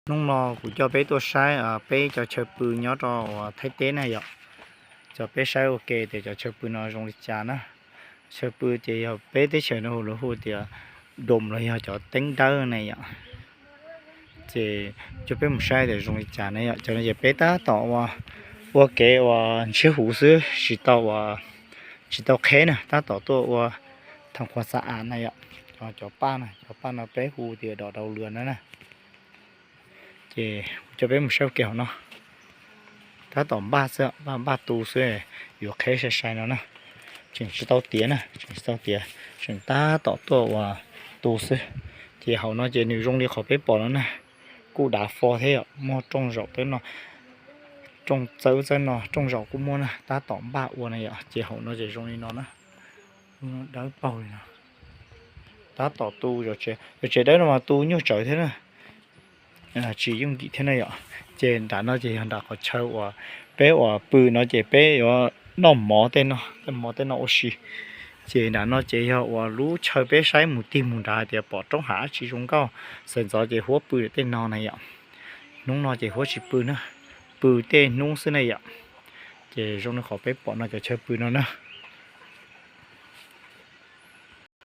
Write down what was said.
Hnub no kuv coj peb tuaj saib peb cov chaw pw nyob rau uas Thaib teb na yom. Coj peb saib ua ke tias cov chaw pw no zoo li cas na. Chaw pw ces yog peb teb chaws no hu lawv hu tias doom los yog cov teeb dawb na yom. Ces coj peb mus saib tias zoo li cas na yom. Cov no ces peb tab tom ua, ua kev uas ntshiab huv xwb, tsis tau ua, tsis tau qheb na, tab tom tuaj ua tham khuas xa as na yom. Cov paj na, cov paj no peb hu tias dom dau lwm na na. Ces kuv coj peb mus saib ua ke hauv no. Tab tom npaj xwb, npaj npaj tu xwb, yuav qheb sai sai no na. Tseem tsis tau tiav na, tseem tsis tau tiav, tseem tab tom tuaj ua tu xwb. Ces hauv no ces nws zoo li qhov peb pom no na, kuj dav fo thiab yom, muaj rooj zaum tawb no, rooj txawb txawb no, rooj zaum kuj muaj na, tab tom npaj ua na yom. Ces hauv no ces zoo li no na, dawb paug li no. Tab tom tu, yog tsev dawb no mas tu nyuaj tsawv thiab na. Tsis yooj yim thiab na yom. Ces nram no ces yog nram qhov chaw uas peb uas pw no ces peb yuav noj mov tej no, mov tej no ua si. Ces nram no ces yog uas lub chaw peb saib mus tig mus nrad hais tias pom roob hav dab tsi zoo nkauj, sawv ntxov ces huab pw tej no na yom. Hnub no ces huab tsis pw na, pw tej hnub xwb na yom. Ces zoo li qhov peb pom no cov chaw pw no na.